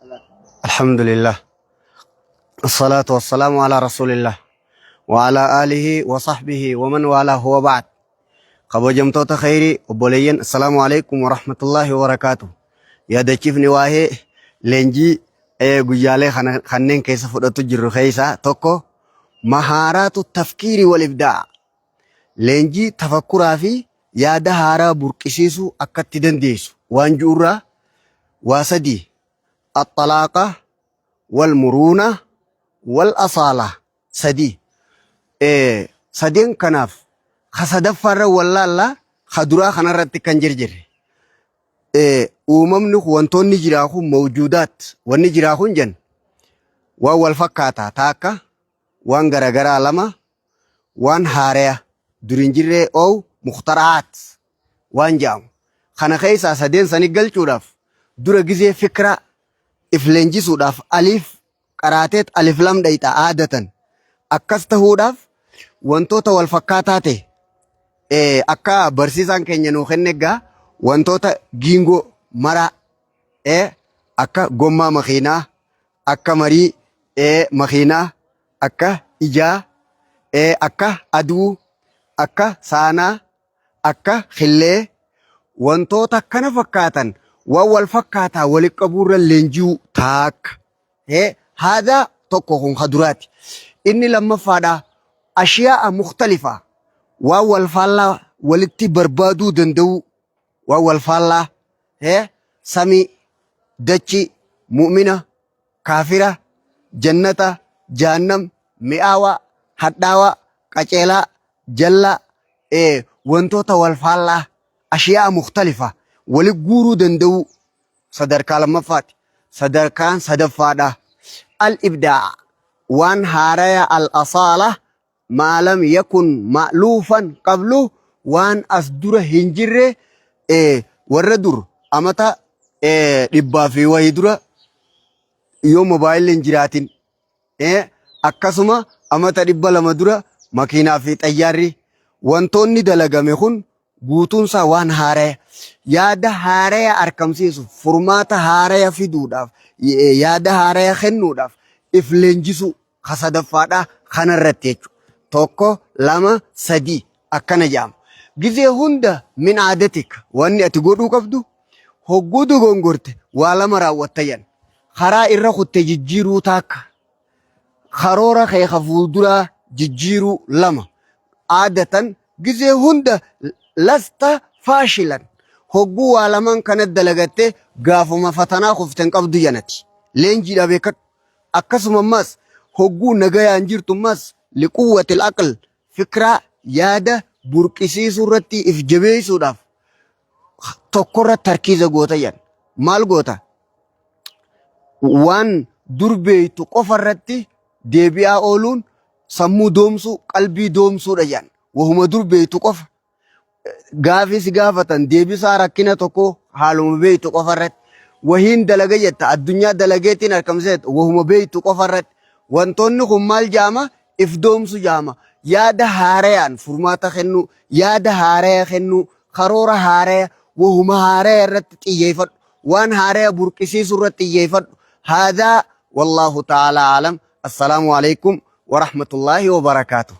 الحمد لله الصلاة والسلام على رسول الله وعلى آله وصحبه ومن والاه وبعد. Kabajamtoota khayrii obboleeyyan, assalaamu alaikum warahmatullaahi wabarakaatu. Yaadachiifni waa'ee leenjii guyyaalee kana kanneen keessa fudhatu jirru keessaa tokko mahaaraatu tafkiirii wal ibdaa, leenjii tafakkuraa fi yaada haaraa burqisiisuu akka itti dandeessu waan ji'urraa waa sadii: axxalaaqa wal muruuna wal asaala, sadii. Sadeen kanaaf ka sadaffaarra wallaallaa ka duraa kanarratti kan jirjirre. Uumamni kun, wantoonni jiraa kun, mawjuudaat wanni jiraa kun jen waan wal fakkaataa taakka, waan garagaraa lama, waan haaraya dur hin jirree oow mukhtaraat waan jedhamu. Kana keessaa sadeen sani galchuudhaaf dura gizee fikra if leenjisuudhaaf aliif qaraateet alif lam dhayxa aadatan. Akkas tahuudhaaf wantoota wal fakkaataa ta'e akka barsiisaan keenya nuu kenne egaa wantoota giingoo maraa, akka gommaa makiinaa, akka marii makiinaa, akka ijaa, akka aduu, akka saanaa, akka killee, wantoota akkana fakkaatan waan wal fakkaataa walitti qabuurra leenji'uu taakka. Haadha tokko kun ka duraati. Inni lammaffaadha, ashiyaa'a mukhtalifa, waan wal faallaa walitti barbaaduu danda'uu, waan wal faallaa, samii, dachi, mu'mina, kaafira, jannata, jahannam, mi'aawaa, hadhaawaa, qaceelaa, jallaa, wantoota wal faallaa, ashiyaa'a mukhtalifa wali guuruu danda'uu sadarkaa lammaffaati. Sadarkaan sadaffaadha, al-ibdaa'a, waan haaraya, al-asaala maa lam yakun ma'luufan qablu, waan as dura hin jirre. Warra dur amata dhibbaa fi wayii dura yoo mobaayilli hin jiraatin, akkasuma amata 200 dura makiinaa fi xayyaarri wantoonni dalagame kun guutuunsaa waan haaraya, yaada haaraya argamsiisuuf, furmaata haaraya fiduudhaaf, yaada haaraya kennuudhaaf if leenjisuu ka sadaffaadha kanarratti jechuudha. Tokko, lama, sadii akkana jedhama. Gizee hunda min aadatik wanni ati godhuu qabdu, hogguu dogongorte waa lama raawwatta jedhan. Karaa irra kutte jijjiiruu taakka. Karoora kee ka fuulduraa jijjiiruu lama. Aadatan gizee hunda lasta faashilan. Hogguu waa lamaan kana dalagatte gaafuma fatanaa kufte hin qabdu janati. Leenjiidha beekadhu. Akkasuma ammas hogguu nagayaan jirtu ammas liquwwatil aql, fikraa yaada burqisiisuu irratti if jabeessuudhaaf tokkorra tarkiiza goota jedhan. Maal goota? Waan dur beektu qofa irratti deebi'aa ooluun sammuu doomsuu, qalbii doomsuudha jedhan. Wahuma dur beektu qofa. Gaafii si gaafatan deebisaa rakkina tokko haaluma beektu qofa irratti. Wahiin dalaga jetta, addunyaa dalageetiin argamseet wahuma beektu qofa irratti. Wantoonni kun maal jaama? If doomsu jaama. Yaada haarayaan furmaata kennuu, yaada haaraya kennuu, karoora haaraya, wahuma haaraya irratti xiyyeeffadhu. Waan haaraya burqisiisuu irratti xiyyeeffadhu. Haadaa wallaahu ta'ala aalam. Assalaamu alaikum wa rahmatullaahi wa barakaatuh.